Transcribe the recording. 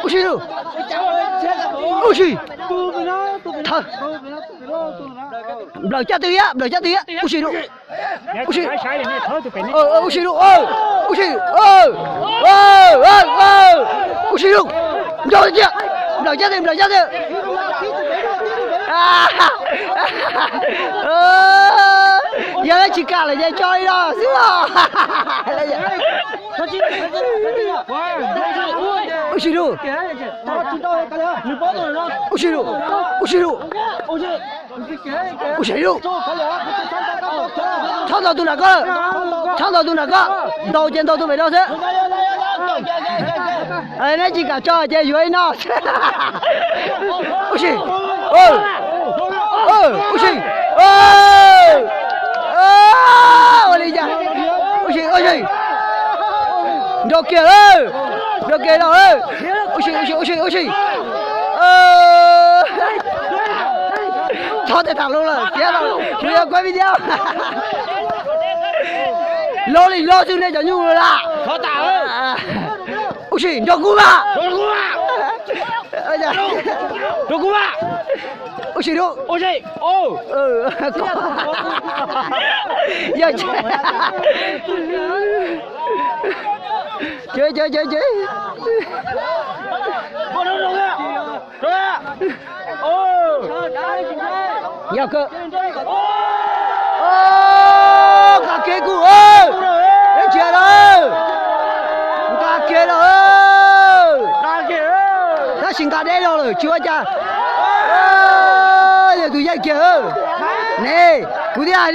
Ua si lauj. Ua si. Thawb. Nplawm caj twg thiab, nplawm caj twg thiab. Ua si lauj. Ua si. Ua si lauj. Ua si. Ua si lauj. Nplawm caj twg, nplawm caj twg. Yog lawv tsis kam lawm ces tso li no xwb os. Ua si lauj. Ua si lauj. Ua si lauj. Ua si lauj. Txhob ntaus tus nram koj. Txhob ntaus tus nram koj. Ntaus ces ntaus tus pem no xwb. Neb tsis kam tso ces yuav li no. Ua si. Ua si. Ua li cas? Ua si, ua si. Nrau kiag lawm. Nrau kiag lawm. Ua si, ua si, ua si, ua si. Txhob tej tham lus lawm, piav lawm, kuv yuav kuaj video. Loj li loj xwb nej cov nyuj lawm. Ua si, nrog kuv mas. Ua si, yog, ces, ces, ces, ces. Yog kawg. Nqa kiag kuv, deb tsiav lawm. Nqa kiag lawm. Tab sis nqa deb los lawm tsis ua cas. Yog tus yeej kiag. Ne, kuv thiaj hais li